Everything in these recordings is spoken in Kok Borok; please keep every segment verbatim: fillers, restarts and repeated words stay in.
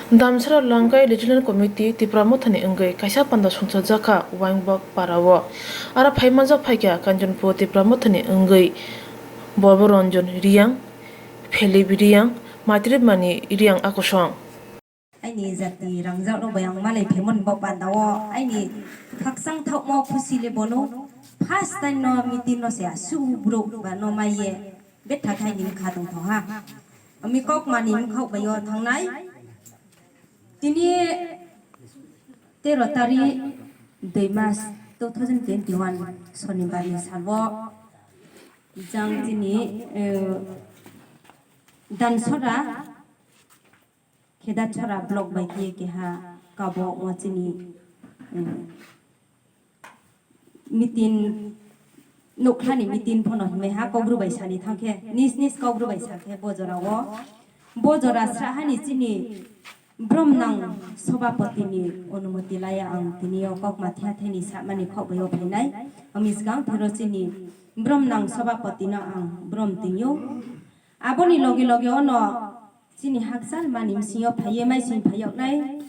Damsara Langkai Regional Committee Tipra Mothani wngwi kaisa panda songchajakha Waingbok Parao. Aro phaimanjak phaikha Kanchanpur Tipra Mothani wngwi Borbo Ranjan Riyang, Philip Riyang, Matripmani Riyang akosong. Aini jati rangjakrok bai ang malai phaimani bo pandao aini khakchang thokmo khusi le bono first time no meeting no se asuh borok ba no maiye bethak hai ni kha tongthok ha. Ami kok mani mkhok bai o thangnai. Tini tero tari dui mas two thousand twenty-one Sonibar ni salo jang tini, eh, Dansora Khedachora block bai khe keha kabo o chini, eh, meeting, nukhlani meeting phano himai ha, Kokgru bai sani thangkhe, nis nis Kokgru bai sakhe bo jorao. Bo jora srahani chini bromnang sobapotini onumoti laya ang tini o kokma thea theni samani khok bai o phainai. Ami swkang phero chini bromnang sobapotino ang brom twiyo. Aboni loge loge ono chini hakchal mani msio phaiye maising phayoknai.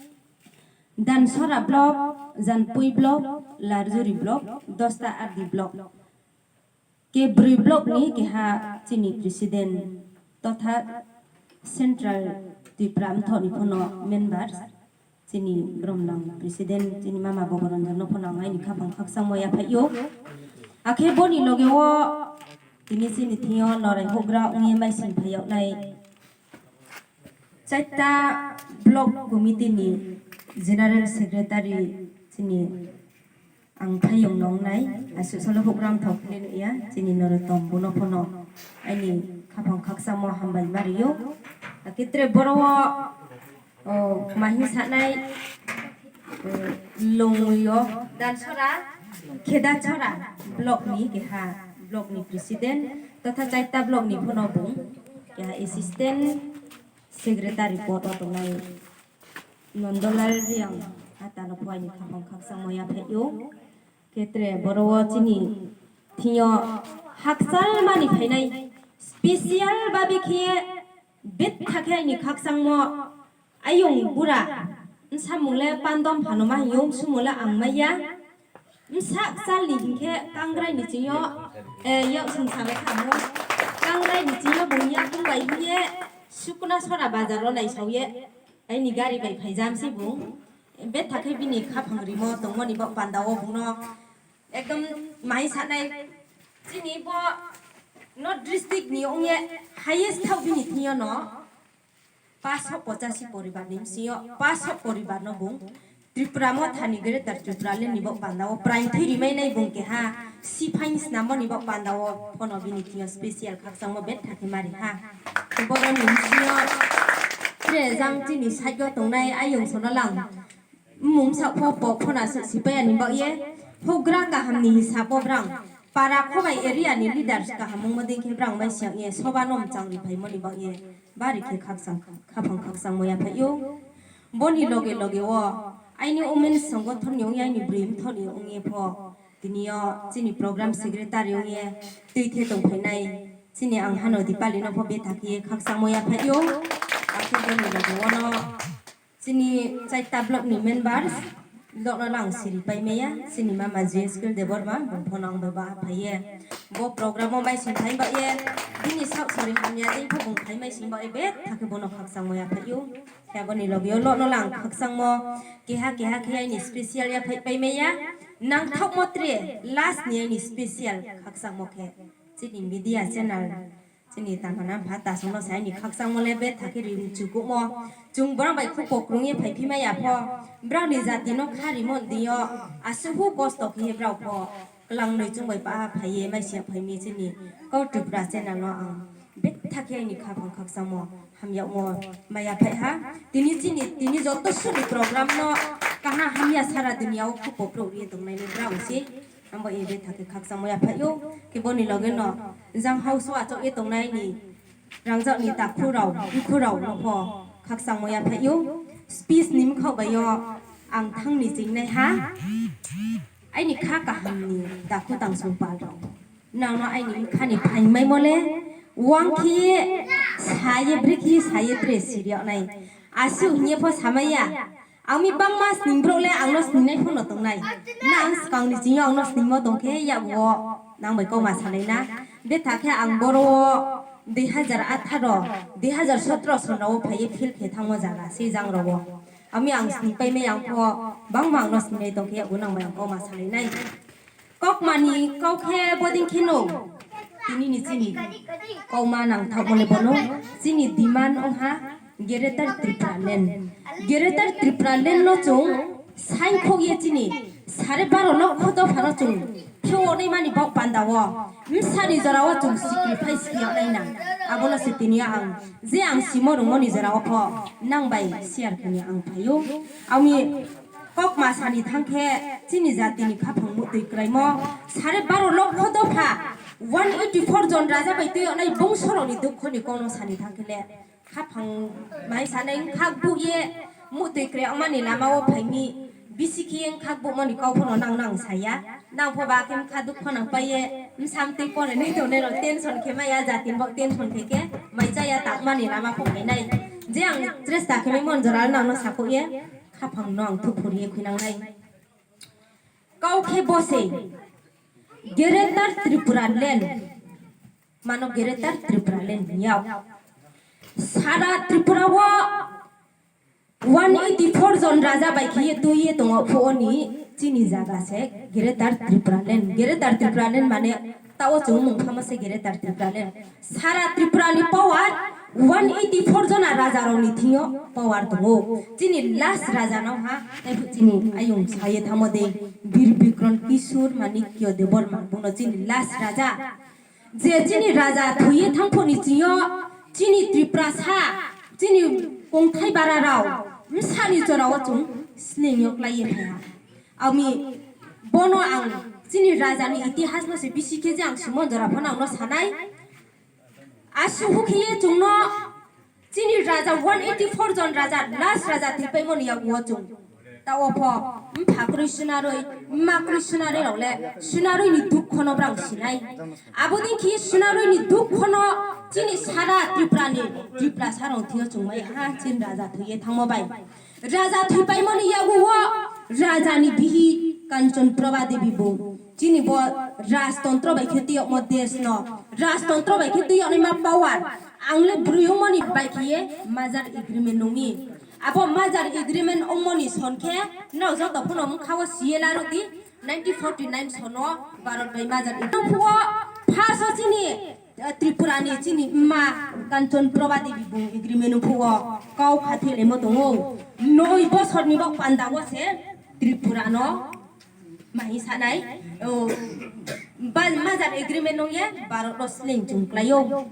Dansora block, Janpui block, Larjuri block, Dosta R D block. Ke brwi block ni keha chini president totha Central Tripura mthok ni phano members. Chini bromnang president chini mama Boboranjan no phano ang aini khapang khakchangmo yaphai o. Akhe boni loge o tini chini thio norai hugra ongye maising phayoknai. Chaita block committee ni general secretary chini ang phayung nongnai, asuk salo program thok philin ya, chini Narotom bono phano aini khapang khakchangmo hambai mario. Akitre boro o, o, mahi sanai, o, Longwi o Dansora, Khedachora block ni keha block ni president, totha chaita block ni phano bung keha assistant secretary pod o tongnai. Nondolal Riang, a talo phuaini khapang khakchangmo yaphai o. Ketre boro o chini thio hakchal mani phainai special babe khe bethak khe aini khakchangmo ayung bura. Nsamung le pandom hano ma hiyung sumung le ang maya. Msak salni hinkhe kangrai ni chingyo, eh, yok sung sabai khamu. Kangrai ni chingyo bung yakung bai hiye Sukna Sora bazar o naisauye. Aini gari bai phaijam se bung. Bethak khe bini khaphang rimo tongmani bo panda o bungno ekdom mai sanai chini bo North district ni ongye highest thao bini thingyo no. Paso pochasi poribar ni bisingo paso poribar no bung Tripura Motha ni Greater Tripura Land ni bo panda o praing thwi rimai nai bung keha siphai ni snambo ni bo panda o phono bini thingyo special khakchangmo bethak khe mari ha. Boroni bisingo tre jang chini side o tongnai ayung sono lang. Mumsa pho pok phona se sipaya ni bagye, hugra kaham ni hisab o brang para khobai area ni leaders kaham wngma dei khe brang bai siyak ye soba nom chang ri phaimo ni bagye bari khe khakchang, khaphang khakchang moya phai o. Boni loge loge o aini women songothon ni wngya aini bwrwi mtho ni wngye pho tini o chini program secretary wngye twi the tong phainai chini ang hano Dipali no pho bethak ye khakchang moya phai o. Akhe boni loge o no. Chini chaita block ni members, dokno lang siri pai maya, chini mama J S K Debbarma, bung phono ang bai ba phaiye. Bo program o mai sing phai ba ye, bini sak sori hamya dei pho bung phai mai sing ba ye, bethak khe bono khakchang moya phai o. Khe boni logi o lokno lang khakchang mo, keha keha khe aini special ya phai pai maya, nang thok mo tre, last ni aini special khakchang mo khe. Chini media channel. Chini tangana pha tasongno saini khakchangmo le bethak khe ri chukukmo. Chwng borok bai khupo kwrwngye phai phima ya pho. Borokni jatino kha rimo diyo. Aswk hu kosto khe borok pho. Kwlangnwi chwng bai pa phaiye mai siya phai mi chini. Kok Tripura channel no ang bethak khe aini khaphang khakchangmo hamyakmo maya phai ha. Tini chini, tini joto suri program no kaha hamya sara dunia o khupo phwrwk ri tongnai ni borok si. Abo e bethak khe khakchangmo ya phai o, khe boni loge no jang house o achok ye tongnai ni rangjak ni takhu rao, bukhu rao no pho khakchangmo ya phai o. Speech ni mkhok bai o ang thang ni chingnai ha, aini kha kaham ni takhu tangsong pal rao. Nangno aini khani phaimai mole, wang khe saye bwrwi khe saye tre siri nai. Aswk hwnwi pho samaya. Ang mi bangma sning borok le ang no sningnai phano tongnai. Nang swkang ni sini ang no sningmo tong khe yago nang bai kok ma salai na. Betha khe ang boro o dui hazar atharo, dui hazar sotro sal rao phaiye field khe thangmo jaga se jang rao. Ami ang sning pai mai ang pho bangma ang no sningnai tong khe yago nang bai ang kok ma salai nai. Kokmani kok khe bodin kheno tini ni chini kokma nang thok mole bono chini demand ongha Greater Tripura Land. Greater Tripura Land no chung sain khok ye chini sare baro lok khoto phano chung pheo nai mani bok panda o msani jora o chung sacrifice khe nai nang. Abono se tini ang je ang simo rungmani jora o pho nang bai share khe ni ang phaio. Ami Kokma sani thangkhe chini jatini khaphang mutwi kwraimo sare baro lokho dopha one eighty four jon raja bai twi onai bongsorokni dukhoni kokno sani thangkhe le khaphang mai sanai wngkhak bukye mutwi kwrai wngmani lamao phaimi bisi khe wngkhak bukmani kok phano nang nang saya nang pho ba khe wngkha dukho nang paiye bwsa amtwi porinai tongnai rok tension khe maya jatini bok tension khe khe mai chaya takmani lama pho phainai je ang chesta khe mai mon jora nang no sakhokye. Khaphang no ang thuphuriye khuinangnai. Kau khe bo se Greater Tripura Land. Mano Greater Tripura Land hinyo. Sara Tripura o one eighty four jon raja bai khiye tuiye tongo phuoni chini jaga se Greater Tripura Land. Greater Tripura Land mane Tao chwng mung phama se Greater Tripura le. Sara Tripura ni power one eighty four jona raja rok ni thing yo power tongo. Chini last raja no ha, tei chini ayung saye thamo de Bir Bikram Kishore Manikya Debbarma buno chini last raja. Je chini raja thuye thangphoni chini yo chini Tripura sa, chini kongthai bara rao, msani chora o chwng sling yo klaiye thaya. Ami bono ang chini raja ni itihas no se bisi khe je ang Sumon Jora phano ang no sanai. Asu hukhiye chwngno chini raja one eighty four jon raja last raja thwipaimoni yaguo chwng. Tao pho mphakrwi sunarwi, makrwi sunarwi rok le sunarwi ni dukho no brang sinai. Aboni khi sunarwi ni dukho no chini sara Tripura ni Tripura sarong thwiyo chwngmai ha chini raja thwiye thangmo bai. Raja thwipaimoni yaguo rajani bihi Kanchan Prabha Devi bo. Chini bo rajtontro bai khe tiyokmo desh no. Rajtontro bai khe tiyoknai ma power. Ang le bwrwi wngmani bai khe ye merger agreement nungni. Abo merger agreement wngmoni son khe no joto phano mkha o siye larwk di nineteen forty nine sono Bharat bai merger agreement. Nung phuo phaso chini Tripura ni chini ma Kanchan Prabha Devi bung agreement no phuo kau khathele mo tongo. Noi bosor ni bok panda o se Tripura no mahi sanai. O, ba, merger agreement no ye Bharat no sling chung klaio.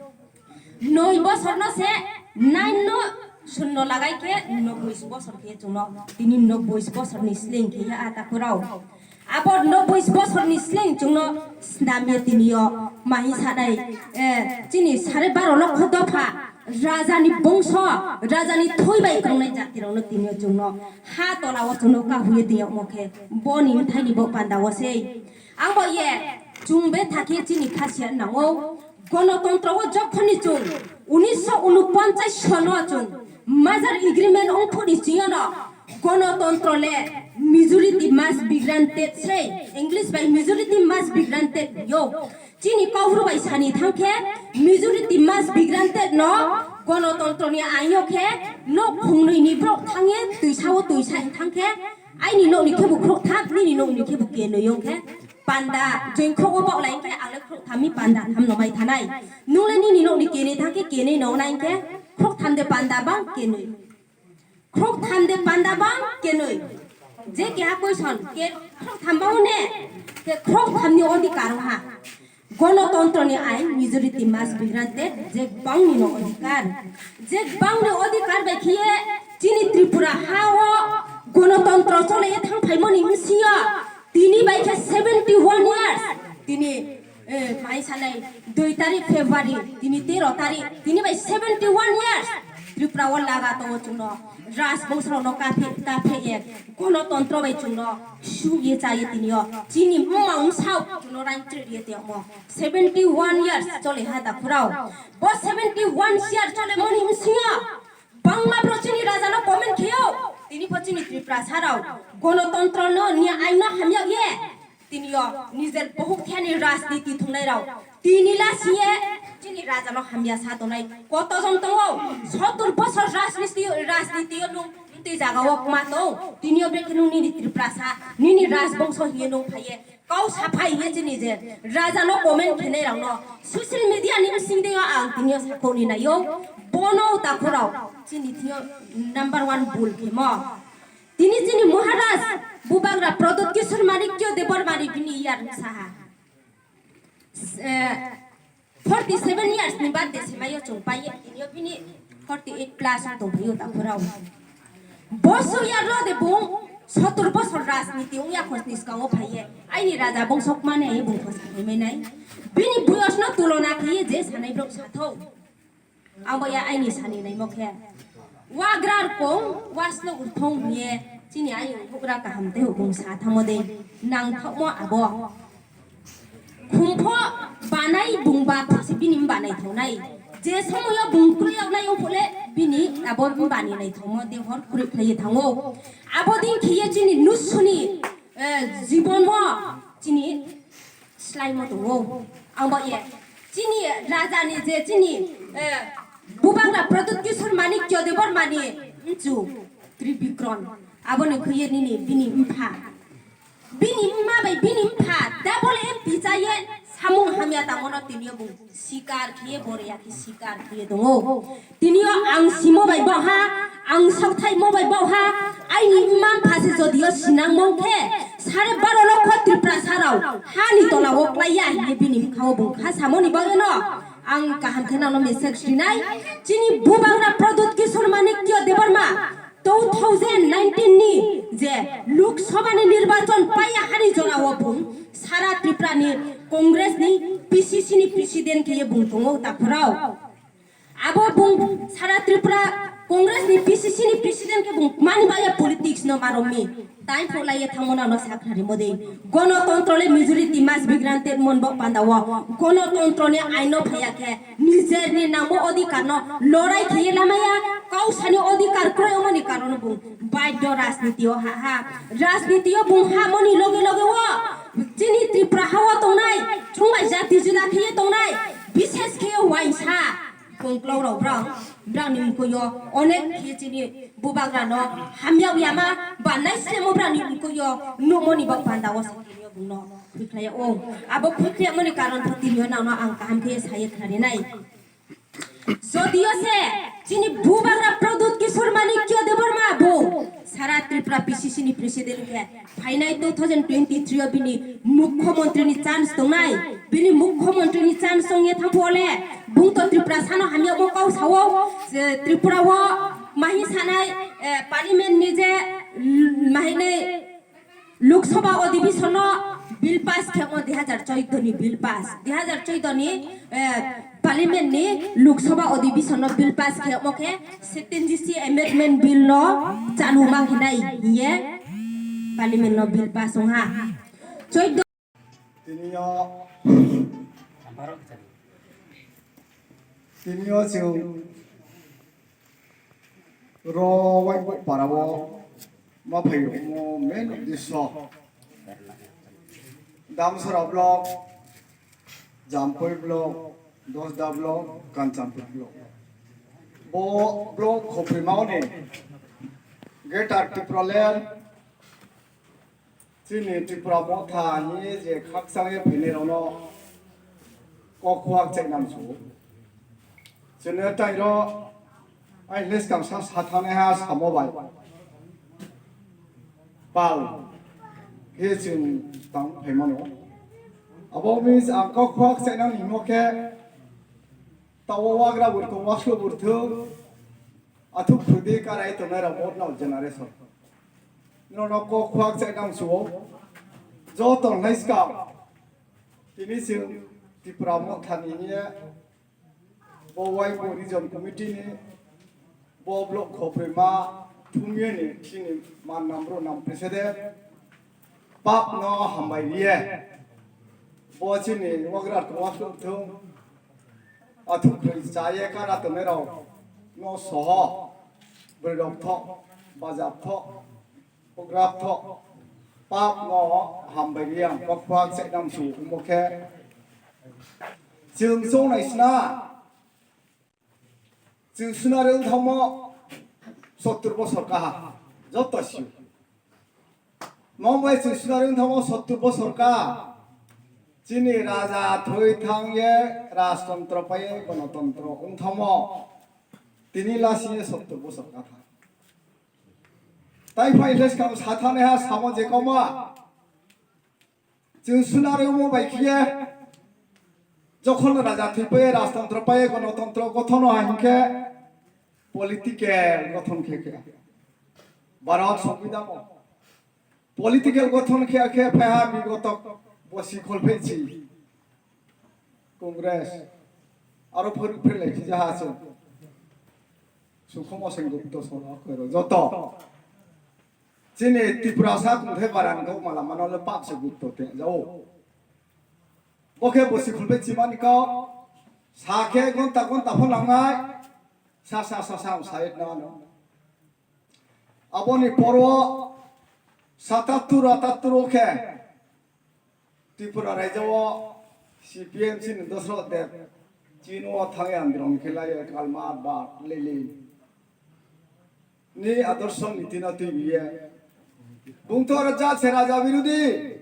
Noi bosor no se nine no sunno lagai khe nobboi bosor khe chwngno tini nobboi bosor ni sling khe ya ata kurao. Abo nobboi bosorni sleng chwngno snamya tiniyo mahi sanai, eh, chini sare baro lokho dopha rajani bongso, rajani thwi bai kwrwngnai jatirokno tiniyo chwngno ha tolao chwngno kahuiya tiyokmo khe boni bwthaini bo pandao se. Ang bo ye chwng betha khe chini khasiya nango. Gonotontro o jokhoni chwng unisho unuponchas sono chwng merger agreement wngphuni chiyano gonotontro le majority must be granted se English bai majority must be granted yo. Chini Kaubru bai sani thangkhe majority must be granted no gonotontro ni aino khe nok khungnwi ni borok thangye twisa o twisa thangkhe aini nok ni khe bo khorok thap nini nok ni khe bo kenwi yo khe. Panda, join khrogo bok lai khe ang le khrokthamni panda thamno mai thanai. Nung le nini nokni kenwi thang khe kenwi no nai khe khrokthamde panda bang kenwi. Khrokthamde panda bang kenwi. Je keha question ke khrokthambo ne ke khrokthamni odhikar ha. Gonotontroni ain majority must be granted je bangni no odhikar. Je bangni odhikar bai khiye chini Tripura ha o gonotontro chole thang phaimoni msiya. Tini bai khe seventy one years. Tini, eh, mai sanai dui tarik February, tini tero tarik, tini bai seventy one years. Tripura o laga tongo chwngno, rajbongso rokno kaphe, kaphe ye, gonotontro bai chwngno, su ye cha ye tini o, chini mma wngsa chwngno rain tre ye te mo. Seventy one years chole ha da khurao. Bo seventy one years chole moni wngsiya. Bangma bro chini raja no comment kheyo. Tini pho chini Tripura sarao gonotontro no ni ain no hamya ye. Tini yo nijer bohuk thani rajniti thungnai rao. Tini la siye chini raja no hamya sa tongnai. Koto jon tongo. Sotur bosor rajniti, rajniti yo nung tei jaga o kma tong. Tini yo brekhe nung nini Tripura sa, nini rajbongso hiye nung phaye. Kau saphai ye chini je raja no comment khenai rao no social media ni bising de ang tini o sakhoni naio bono takhurao chini thio number one bul khemo. Tini chini Maharaj Bubagra Pradyut Kishore Manikya Debbarma ni bini yar saha. Eh, forty seven years ni birthday se mayo chung pai ye, tini yo bini forty eight plus tong phaio ta khorao. Boso ya ro de bung sotor bosor rajniti ung ya khosni skang o phai ye. Aini raja bung sok mane ai bung khos khai mai nai. Bini buyos no tulona khe ye je sanai brok sathau. Ang bo ya aini sani nai mo khe. Wagrar kong wasno urthong ye chini ai bugra kaham te bung sa thamo de nang thamo abo. Khumpho banai bungba thasi bini banai thonai. Je somoyo bung kruyok nai uphole bini abo bani nai thomo de hor krui khlai thango. Abo din khiye chini nusuni, eh, jibon mo chini slai mo tongo. Ang bo ye chini raja ni je chini, eh, Bubagra Pradyut Kishore Manikya Debbarma ni nchu Tribikron. Abo ni khiye nini bini mpha. Bini mma bai bini mpha double M P chaye samung hamya tangmano tini yo bung sikar khiye bore ya khe sikar khiye tongo. Tini yo ang simo bai boha, ang sokthai mo bai boha, aini mma mpha se jodi yo sinang mong khe sare baro lokho Tripura sarao hani tola o klai ya hiye bini mkha o bung kha samoni bagwi no ang kaham khe nang no message rinai. Chini Bubagra Pradyut Kishore Manikya Debbarma two thousand nineteen ni je Lok Sabha ni nirbachon paiya hani jora o bung sara Tripura ni Congress ni P C C ni president khe ye bung tongo takhorao. Abo bung sara Tripura Congress ni P C C ni president khe bung mani baya politics no marom mi. Tai pho lai ye thangmo na no sakhnari modi. Gonotontro le majority must be granted mon bo panda o. Gonotontro ni aino phaya khe nijer ni nangmo odhikar no lorai khiye lamaya, kausani odhikar kroyomani karon bung baidyo rajniti o ha ha. Rajniti o bung ha moni loge loge o chini Tripura ha o tongnai, chungbai jati juda khiye tongnai, bishes khiye waisa. Kongklong rok brang, brang ni mkoyo onek khiye chini Bubagra no hamya yama ba naislemo brang ni mkoyo nukmoni bok panda o sakini o bung no. Khwikhlai o. Abo khwikhlai mani karon pho tini o nang no ang kaham khe sai khnari nai. Jodi o se chini Bubagra Pradyut Kishore Manikya Debbarma bo sara Tripura P C C ni president khe phainai two thousand twenty-three o bini mukhyamantri ni chance tongnai. Bini mukhyamantri ni chance tongye thangpho le bung to Tripura sano hamya bo kau sao. Je Tripura o mahi sanai, eh, parliament ni je, mm, mahinai Lok Sabha Adhibeshon no bill pass khemo dui hajar chaudo ni bill pass. Dui hajar chaudo ni, eh, Parliament ni Lok Sabha Adhibeshon no bill pass khemo khe sixteen G C amendment bill no chanu ma khinai hiye Parliament no bill pass ong ha. Chaudo. Tini yo, tini yo chwng Ro Waingo para o ma phai rokmo main uddesho Damsara block, Jampui block, Dosda block, Kanchanpur block. Bo block khoprimao ni Greater Tipraland Chini Tripura Motha ni je khakchangwi phainai rokno kok khuak chainang su. Chini tairo ai list kang sa sa thangnai ha samo bai. Pal khe chwng tang phaimano. Abo means ang kok khuak chainang ni mo khe tawo wagra burthung waslo burthung athuk phudi karai tongnai rok bo no generation. Nono kok khuak chainang suo. Joto hwnai ska. Tini chwng Tipra Motha ni hiye bo Waingo Region Committee ni bo block khopri ma thumye ni chini man nam bro nam president. Pap no hambai riye. Bo chini wagra tongwa thung thung. Athuk khri chaye kara tongnai rok no soho. bwrwirok thok, bajab thok, bugrap thok, pap no hambai ri ang, kok phak chainam su, omo khe chwng chongnai sna, chwng sunari wng thangmo sottur bosor kaha, joto sio. Mom bai chwng sunari wng thangmo sottur bosor ka. Chini raja thwi thang ye rajtontro pai ye gonotontro wng thangmo. Tini lasi ye sottur bosor ka tha. Tai phai le skang sa thani ha samo je koma. Chwng sunari wngmo bai khiye. Jokhon raja thwi pai ye rajtontro pai ye gonotontro gothono ha hinkhe political gothon khe khe. Bharat Songbidan o. Political gothon khe khe phaiha bigoto bosi kholphaichi Congress aro phwrwk pherlai khe jaha se Sukhomo Sengupto songno khwrwk joto chini Tiprasa kungthai baran kok mala mano le pap se gupto te jao. Bo khe bosi kholphaichi mani kok sa khe gonta gonta pho langnai sa sa sa sa sa no no. Aboni poro satattur atattur o khe Tripura raijo o C P M chini Dosrot Deb chini o thangwi andron khe lai Kalma ba Lili ni adorsho niti no twibiye bung to raja se raja birodi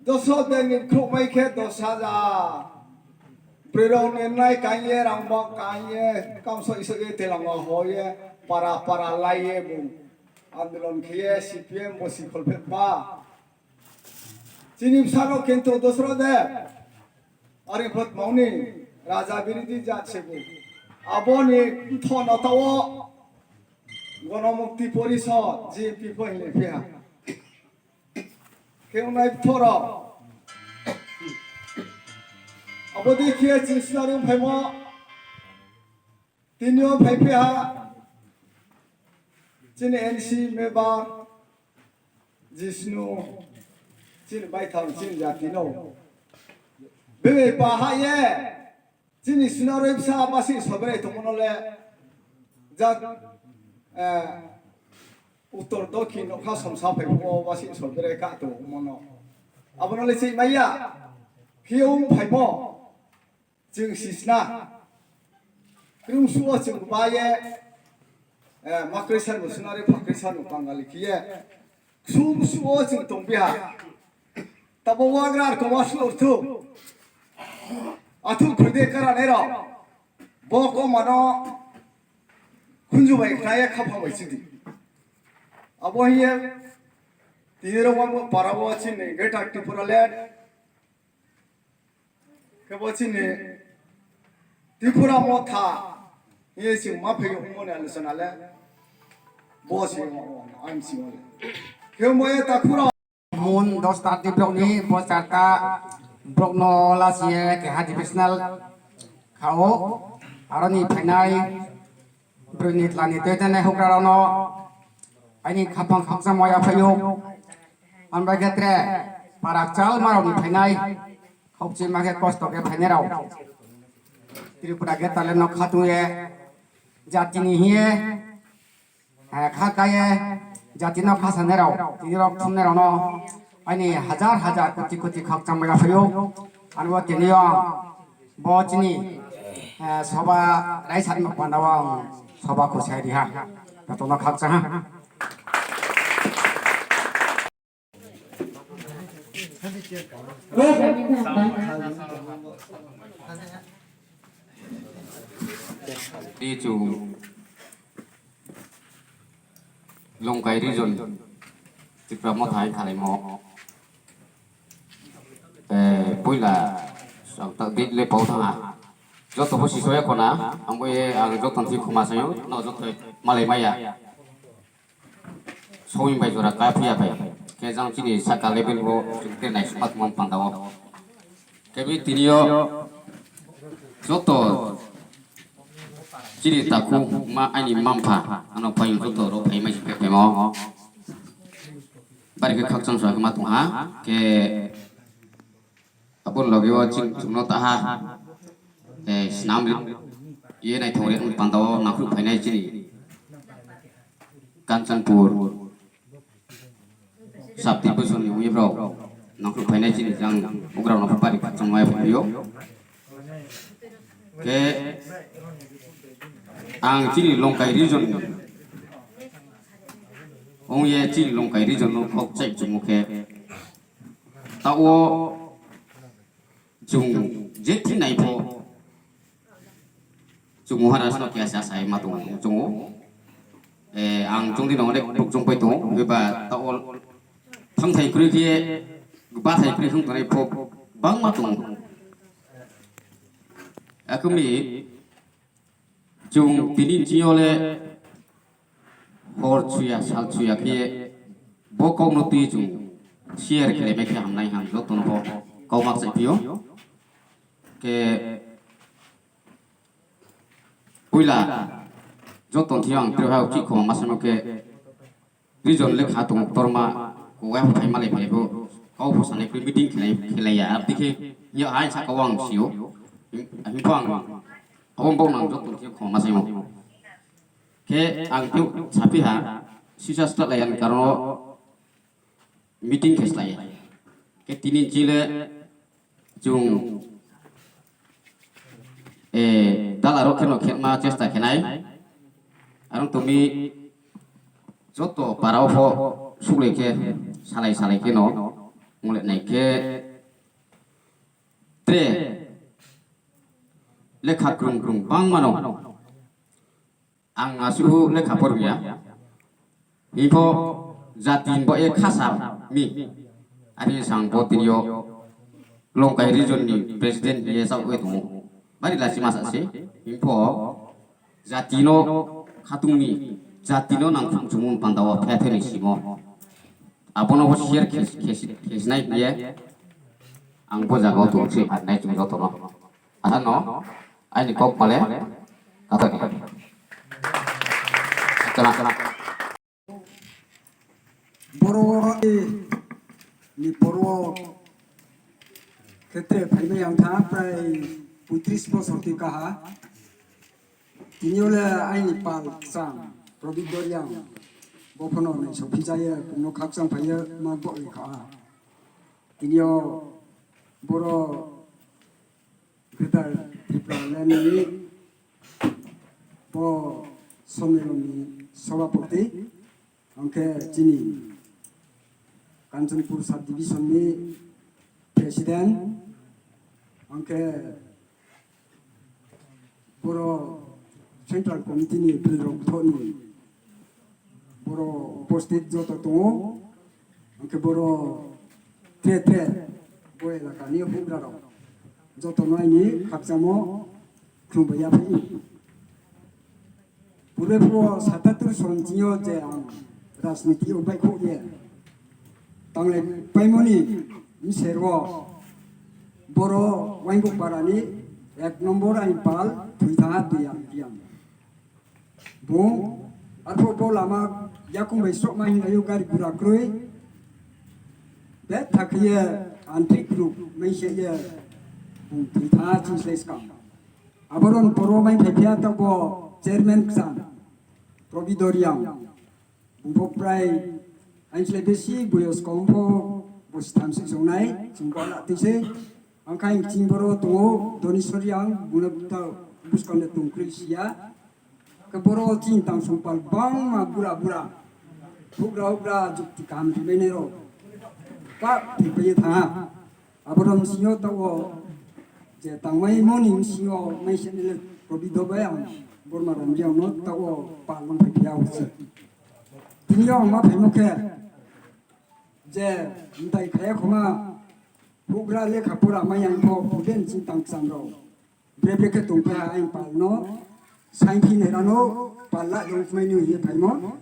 Dosrot Deb ni khukmai khe dos hajar. Bwrwirok nennai kaiye, rangbak kaiye, kamso iso ye telango hoye, para para laiye bo andolon khiye C P M bo sikhol phek ba. Chini bwsarok kintu Dosrot Deb, Ariphot Moni, raja birodi jat se bo. Aboni thono tao Gonomukti Porishod, G P pho hinwi phiya. Khe wngnai bwtharok. Abo dei khe chwng sinari wng phaimo. Tini o phai phiya. Chini N C member Jishnu. Chini baithang chini jati no. Bebei pa ha ye. Chini sinarwi bwsa basi soberai tongmano le jak, eh, uttor dokhin nokha somsa phai bo basi soberai ka tongmano. Abono le chini maya. Khiyung phai bo. Chwng sisna. Krungsu o chwng baye. Eh, makrisa no sinarwi phakrisa no Bangali khiye. Ksum su o chwng tong piha. Tabo wagra ar kowa su orthu. Athu khwde kara nero. Bo ko mano khunju bai khnaya khapha bai chidi. Abo hiye tini ro wa para bo chini Greater Tipraland. Khe bo chini Tripura Motha hiye chwng ma phaiyo hwnmani aluchana le bo se ang si wale. Khe mo e takhura. Mun dos ta twi borokni bo charta borokno lasiye keha divisional khao aroni phainai. Bwrwini twlani tei tei hokrarokno aini khapang khakchangma yaphaio. Ambai khe tre parak chalmarokni phainai khokchima khe kosto khe phainairok. Tripura khe taleno khatungye jatini hiye, eh, kha kaiye jatino kha sanairok, tinirok thumnairokno aini hajar hajar koti koti khakchangma yaphaio. Ani bo tini o Bo chini, eh, soba raisani panda o ang soba khosai riha. Jotono khakchang ha. Di chu Longkai region Tipra Motha hai khalaimo. Eh, puila, ang tak di le pau thanga. Joto bo sisoya kona, ang bo ye, ang joto thik khuma sayo, no joto malai maya. Soi bai jora ka phiya bai. Ke jang chini saka level bo, chini nai supat mon panda o. Kebi tiniyo joto chini taku ma ani mampha ano payung joto ro phaima si phaima o. Bari khe khakchang sa ma tong ha ke abon logi o ching chungno ta ha. Ke snam ye nai thong re panda o nakhru phainai chini. Kanchanpur sub division ni wngwi borok nongkhor phainai chini jang ugrao nongkhor pari khachangmai phaio. Khe ang chini Longkai region ni wngye chini Longkai region no kok chai chumukhe tao Chwng je thwi nai pho, chwng Maharaj no khe sa sai ma tongo chwngo. Eh, ang chwng di nong rek tok chwng pai tongo, hwba ta ol thang thai kwrwi khe ba thai kwrwi hung tonai pho bang ma tongo. Akumi Chwng tini chiyole hor chuya, sal chuya khe bo kokno twi chwng share khlai bai khe hamnai hang jotono bo kok mak chai phio. Khe puila joto thio ang twi ha uchi khoma masano khe Region le kha tongo torma, kogai bo phai malai phai bo, kau bo sanai khe meeting khlai, khlai ya, abdi khe ya hai saka o ang sio, himpo ang abo bo nang joto khe khoma sai mo. Khe ang khe sapi ha, sisa start lai ang karon meeting khe slai ya. Khe tini chile Chwng, eh, dala rok kheno khenma chesta khenai. Arong tumi joto para o pho suklai khe salai salai kheno mole nai khe tre lekha krung krung bang mano. Ang asuhu lekha pormiya. Himpo jati bo e khasa mi. Ari sang bo tinio Longkai region ni president ye sa ue tumu. Bari lasi masa si. Himpo jati no khatung mi. Jati no nang khum chumun pandawa phe phe ni simo. Abono bo share khesi khesi khesi nai ye. Ang bo jaga o tong si hat nai chung joto no. Asano, aini kok male, kata ni. Chana, chana. Boro ni poro khetre phaimai ang tha prai poitris bosor twi kaha. Tini ole aini pal chang, Prodip Doriang, bophano nai sophi jaya, kungno khakchang phaiya, ma bo lekha. Tini o boro Greater Tripura Land ni bo Sommelon ni Sabhapati, hwnkhe chini Kanchanpur Sub Division ni President, hwnkhe boro Central Committee ni bilrok thoni Boro upasthit joto tongo, hwnkhe boro tre tre bo elakani hugrarok jotono aini khakchangmo khulumbai yaphaio. Purbe phuo satattor son chini o je ang rajniti o baikhoye tanglai paimoni bwsero boro Waingo parani ek nombor aini pal thwi thaha twi ang tiyang. Bung, arphuh bo lama yakung bai sokma hinlaio gari gura kwrwi. Bethak khe ye antrik ruk mengse ye bung thwi tha chini slai swkang. Aboron poro mai phai phiya tabok chairman kwchang Probi Doriang. Bung bo prai aini slai besi boyos kom pho bosi tham sik songnai, chwng bo la twi se. Ang khai chini boro tongo, Doniswari ang, bungno ta buskang le tong kwrwi siya. Khe boro chini tang songpal bangma bura bura. Hugra hugra jukti kaham ribainai rok. Kap thwibai tha. Aboro msingo tawo je tangmai moni msingo mai se nile Probi Dobai ang Borma Ramji ang no tawo pal mang phai phiya hose. Tini ang ma phaimo khe je mtai khaya khoma hugra lekha pora mai ang pho puden chini tang chang rok. Bre bre khe tong kha ang pal no. Sain phi nai rano pal la dong mai ni ye phaimo.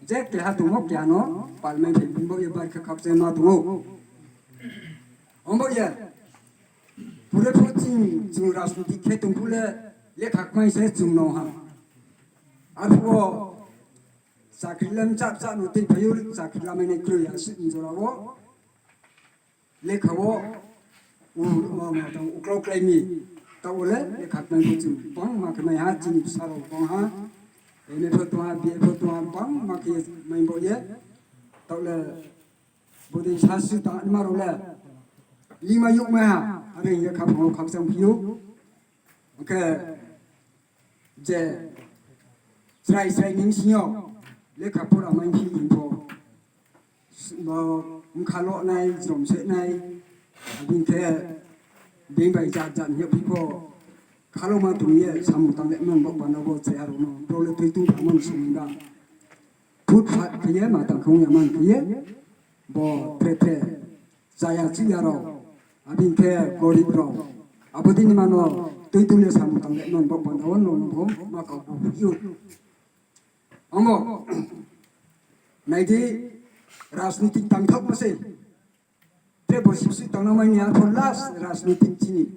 Je keha tongo keha no pal mai phai bumbo ye bar khe khap se ma tongo. Ombo ye. Pure phu ching ching rajniti khe tong phule lekha kmai se chwng no ha. Arphuo chakri lam chap chap no tei phayo chakri lamai nai kroi aswk ni jora o. Lekha o u-, o, o, tong uklok klai mi. Ta ole lekha kmai bo chwng bang ma kmai ha chini bwsa rok bang ha. M A pho tongo, B A pho tongo, bangma khe mai bo ye. Taule bodei sasi ta ma role. Lima yuk ma ha, are ye kha phang khakchang phiyo. Oke. Je chrai chrai ning sio lekha pora mai phi info. Bo wngkha lohnai, jrom senai, abini khe bini bai jat jat hwnwi phikho, khaloma tongye samung tanglai mano, bo panda bo chaya rokno, borok le twi tong tangmani samung da. Phut phat khaye, ma tang khong ya man khaye, bo thre thre chaya chiya rok, abini khe gorib rok, abodini mano twi tongye samung tanglai mano, bo panda o nong bo ma kok bo phiyok. Omo, naidi, rajnitik tangthok mase. Te bo sibsi tangna mani arpho last rajnitik chini.